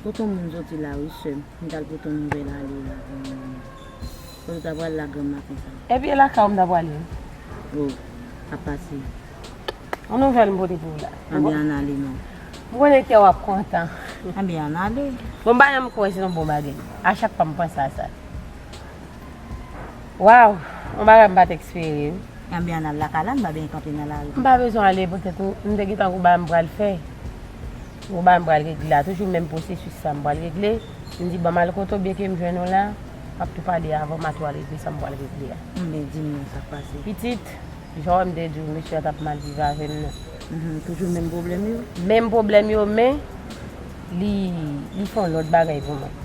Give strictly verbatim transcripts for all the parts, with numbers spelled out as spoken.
Pote yon moun soti la wi, sè m. M t al pote yon nouvèl ale la pou mwen. Kote w ta pral la granm maten sa? Epi e lakay ou m ta prale. O, ap pase. Yon nouvèl m pote pou ou la. Anben, ann ale non. M konnen kè w ap kontan. Anben, ann ale. Bon, m pa janm kwè se yon bon bagay. A chak fwa m panse a sa. Waw, yon bagay m pa t espere wi. Anben, ann al lakay la, m pa bezwen kanpe nan lari. M pa bezwen ale poutèt m, m te gentan gon bagay m pral fè. Gon bagay m pral regle la. Toujou menm pwosesis sa m pral regle. M di, "Ban m al kote w, byenke m jwenn ou la, m ap tou pale avan, m a tou al regle sa m pral regle a." Anben, di m non, sa k pase? Pitit, jan w wè m te di w, mesye a t ap mal viv avè m nan. Mhm, toujou menm pwoblèm yo? Menm pwoblèm yo, men li, li fè yon lòt bagay pou mwen.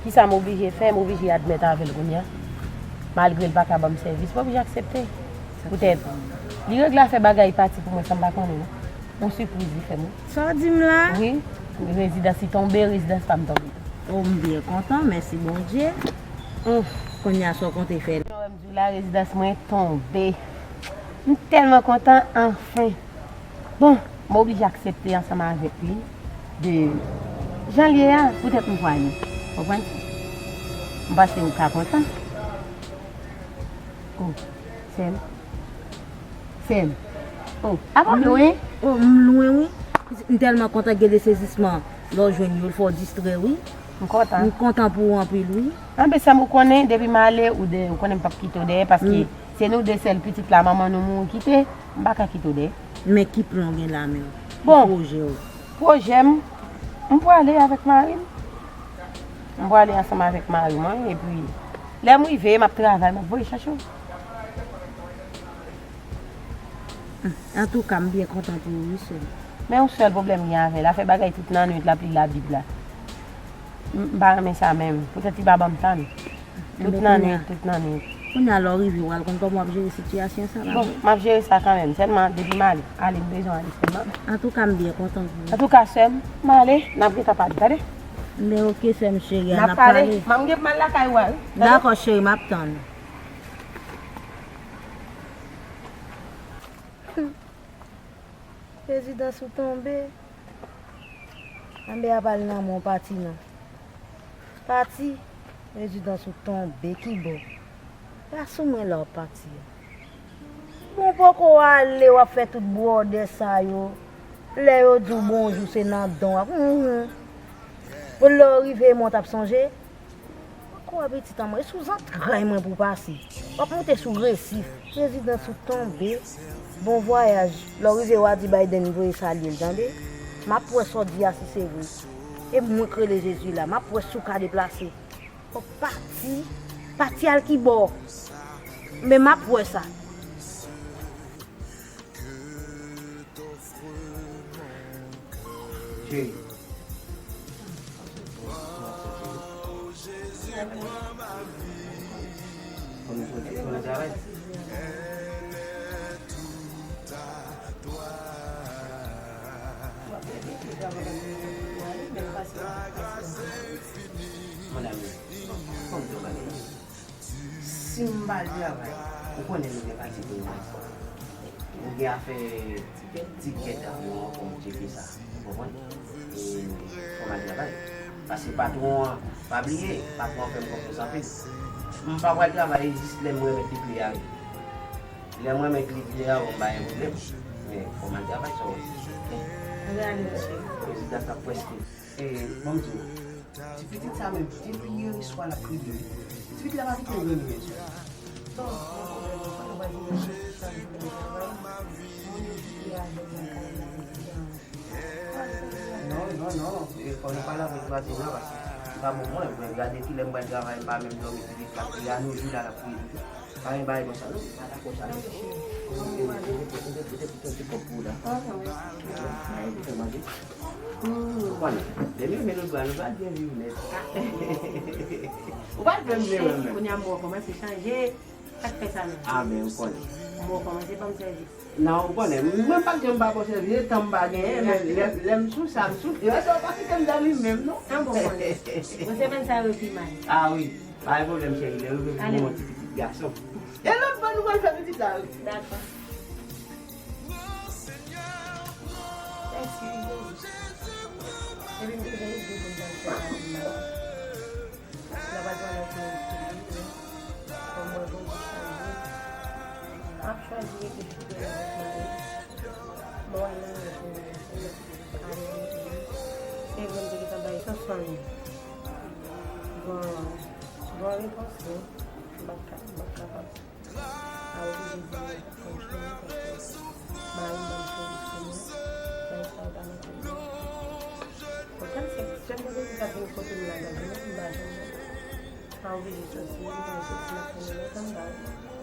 Kisa m oblije fè? M oblije admèt avè l kounye a. Malgre l pa ka ban m sèvis, m oblije aksepte. Poutèt li regle afè bagay pati pou mwen san m pa konnen non. Yon sipriz li fè m wi. Sa w di m la? Wi, rezidans li tonbe, rezidans pa m tonbe tou. O, m byen kontan, mèsi Bondye. Kounye a sa w konte fè? Jan w wè m di w la, rezidans mwen tonbe. M tèlman kontan, anfen. Bon, m oblije aksepte ansanm avèk li de jan l ye a, poutèt m kwè nan li. Konprann? M panse ou ka kontan. O, sè m. Sè m. O, apa m lwen? O, m lwen wi. M tèlman kontan gen de sezisman lè w jwenn yo, l fè w distrè wi. M kontan. M kontan pou ou anpil wi. Anben sè m, ou konnen, depi m ale, ou de, ou konnen m p ap kite w dèyè, paske se nou de sèl pitit la, manman nou mouri kite, m pa ka kite w dèyè. Men ki plan w gen la menm? Bon, ki pwojè w? Pwojè m, m prale avèk mari m. M prale ansanm avèk mari mwen, epi lè m rive, m ap travay, m ap voye chache w. Antouka, m byen kontan pou ou wi, sè m. Men yon sèl pwoblèm m gen avè l, afè bagay tout nan nwit la, ap li Labib la. M, m pa renmen sa menm. Poutèt li pa ban m tan. Tout nan nwit, tout nan nwit. Kounye a lè w rive, w al konn kòman w ap jere sitiyasyon sa la. Bon, m ap jere sa kanmenm. Sèlman, depi m ale, ale m bezwen ale sèlman. Antouka, m byen kontan pou ou. Antouka, sè m, m ale, n ap gentan pale, tande? Men oke, sè m cheri, n ap pale. M ap gen pou m al lakay ou a wi. Dakò, cheri, m ap tann ou. Rezidans ou tonbe. Anben, a pa l nan men w pati non. Pati, rezidans ou tonbe, ki bò? Pa sou mwen la w ap pati a. Bon, poko ale, w ap fè tout bwòdè sa yo. Lè yo di w bonjou, se nan dan w ap, mhm. Pou lè w rive, mwen t ap sonje. Poko wè pitit an mwen, e sou zantray mwen pou w pase. W ap monte sou resif. Prezidans ou tonbe. Bon vwayaj. Lè w rive, w a di Biden voye salye l, tande. M ap wè sa w di a si se vre. E mwen k rele Jezi la. M ap wè si w ka deplase. Fò w pati. Pati al ki bò? Men m ap wè sa. Cheri. Kòman w soti? Kòman travay? Madam, kòman w travay? Si m pa al travay, ou konnen nou gen pati pou nou. Ou gen afè tikèt, tikèt, avyon an, fò m tcheke sa. Ou konprann? E fò m al travay. Paske patwon an, pa bliye, patwon an fè m konfyans anpil. M pa pral travay jis lè m remèt li kle a wi. Lè m remèt li kle a, bon, m pa gen pwoblèm. Men fò m al travay, sa w wè. Prezidans la prèske. E, ban m di w, ti pitit sa menm, depi yè swa l ap kriye wi. Ti pitit la pa kite l renmen menm. Non, non, non. E, fò nou pale avèk vwazen an, paske li pa bon pou mwen. Mwen gade kilè m pral travay, m pa menm dòmi, li ap kriye a nou jou la, l ap kriye toujou. Pa gen bagay konsa non, pa dakò sa non. Ou te, ou te, ou te, ou te, ou te kont pou ou la. Ou konnen, lè nou renmen nou pral, nou pral byen viv nèt. Ou pa t renmen mwen menm. Kounye a m wè w kòmanse chanje. Sa k fè sa menm? A, men ou konnen. M wè w kòmanse ban m sèvis. Non, ou konnen. Mwen pa t janm pa ba w sèvis, e tan m pa genyen, men lè, lè m sou sa, m sou. E sa w pa kite m dòmi menm non. An bon konnen. Bon, se menm sa yo pi mal. A wi. Pa gen pwoblèm, cheri, lè yo vle pou mwen ti pitit gason. E lòt bò nou pral fè pitit la wi. Dakò. Mèsi, Jezi. Vin deja ede pou m ta fè lavi m. N a pral pale anpil anpil, wi. Kòm mwen gon chwazi. M ap chwazi rete fidèl avèk mari m. Mwen wè nan rèv mwen, se vre m te gentan bay sans fanmi. Bon, bon repons, wi. M pa ka, m pa kapab. Pa oblije di mwen pa konn chwazi paske mari m ban m polis pou mwen. Bagay sa yo pa nan tèt mwen. Potanm se sèl mwen ki ka vin kote m la, gade, m pa janm pa oblije soti, m pa soti nan konnen lè tan m pa oblije soti.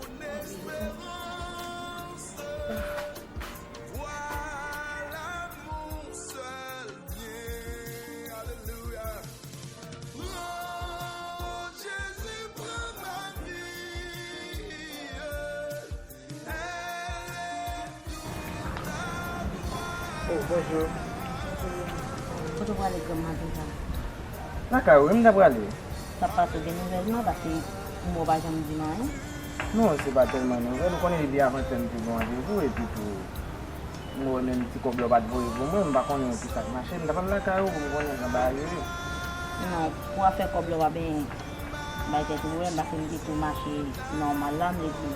Oh, bonjou. Kote w prale granm maten sa? Lakay ou, wi, m ta prale. Sa pase gen nouvèl mwen, paske ou pa janm di m anyen. Non, se pa tèlman nouvèl. Ou konnen depi avantè m te gen randevou, epi tou, m wè menm ti kòb la w pa t voye pou mwen, m pa konnen ki sa k mache. M ta pral lakay ou pou m konnen jan bagay yo ye. Non, pou afè kòb la w pa benyen bay tèt ou pwoblèm, paske m te tou mache nòmal la, m te di,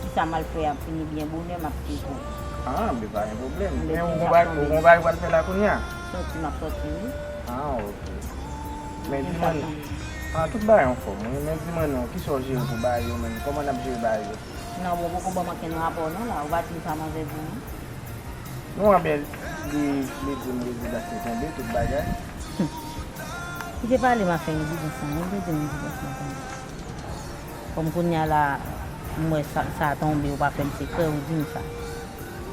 si sa m al fè a fini byen bonè, m ap tcheke w. Ah, men pa gen pwoblèm. Men ou gon bagay, ou gon bagay ou pral fè la kounye a? Sòti, m ap sòti, wi. Ah, ok. Men di mwen, ah, tout bagay anfòm, wi. Men di mwen non, kisa w jere pou bagay yo menm? Kòman n ap jere bagay yo? Non, bon, poko ban m okenn rapò non la. Ou pa di m sa m anvè di w non. Non, anben, li, li di m rezidans li tonbe, tout bagay. Li te pale m afè rezidans lan, li te di m rezidans lan tonbe. Kòm kounye a la, m wè sa, sa tonbe, ou pa fè m sekrè, ou di m sa.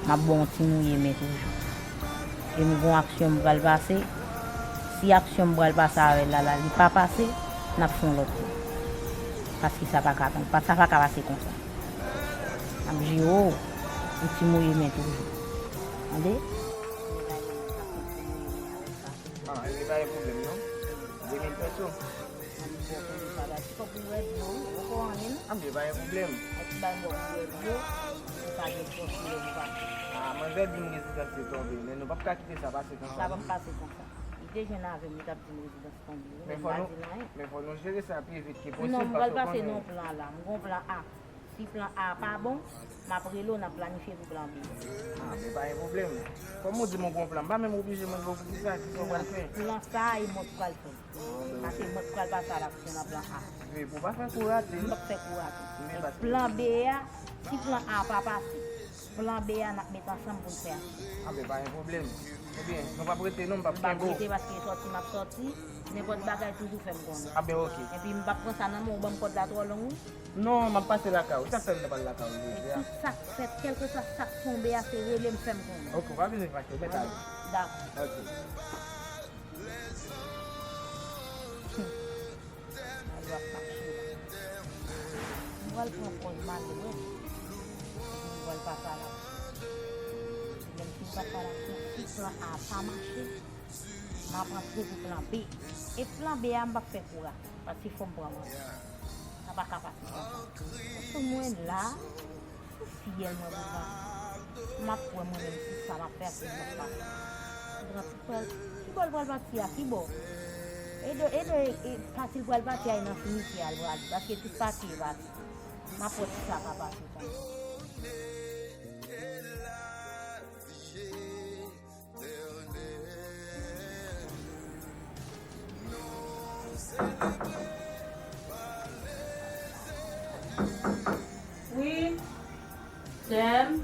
M ap ba w yon ti mouye men toujou. E m gon aksyon m pral pase. Si aksyon m pral pase avè l la, la, li pa pase, n ap fè yon lòt kou. Paske sa pa ka, sa pa ka pase konsa. N ap jere w, yon ti mouye men toujou. Tande? Ah, li pa gen pwoblèm non. De mil peso. An li bon pou li pa bay. Ti kòb pou bwè dlo, wi. Ou ko anyen non. Ah, men pa gen pwoblèm. Ay ti bay bò pou bwè dlo. Ou pa gen pòch lè ou pa. Ah, manzè di m rezidans li tonbe, men nou p ap ka kite sa pase konsa. Sa p ap pase konsa. Li te jwenn avè m, li t ap di m rezidans tonbe, wi, men m pa di l anyen. Men fò nou jere sa pi vit ke posib. Non, m pral pase nan yon plan la. M gon plan A. Si plan A pa bon, m ap rele w, n ap planifye pou plan B. Ah, men pa gen pwoblèm. Kòm ou di m ou gon plan, m pa menm oblije mande w poukisa, kisa w pral fè. Plan sa a, e mwen k pral fè l. Paske mwen k pral pase a laksyon nan plan A. Wi, pou w pa fè kou rate. M p ap fè kou rate. Donk, plan B a, si plan A pa pase, plan B a, n ap met ansanm pou n fè aksyon. Ah, men pa gen pwoblèm. Ebyen, nou p ap rete non, m p ap kenbe w. M p ap rete paske sòti m ap sòti. Nenpòt bagay toujou fè m konnen. Ah, ben, ok. Epi m p ap pran sa nan men w, ou ban m kòd la twò long, wi. Non, m ap pase lakay ou. Sa fè m ta pral lakay ou jodi a. Tout sa k fèt, kèlkeswa sa k tonbe a, se rele m, fè m konnen. Ok, ou pa bezwen fache, ou mèt ale. Dakò. Ok. Mayo ap mache la. M pral pran pòz malere. M pral pase a laksyon. Menm si m pa pase a laksyon, si plan A pa mache, m ap antre pou plan B. E plan B a, m p ap fè kou rate. Paske fò m pran manti. Sa pa ka pase konsa. Paske mwen la, sou fidèl mwen pou m pase. M ap wè mwen menm si sa m ap fè a, si m ap pase. M pran tout pral, ki bò l pral pati a, ki bò? E de, e de, e pati l pral pati a, e nan simityè a l prale. Paske tout pati e pati. M ap wè si sa ka pase konsa. Wi, sè m,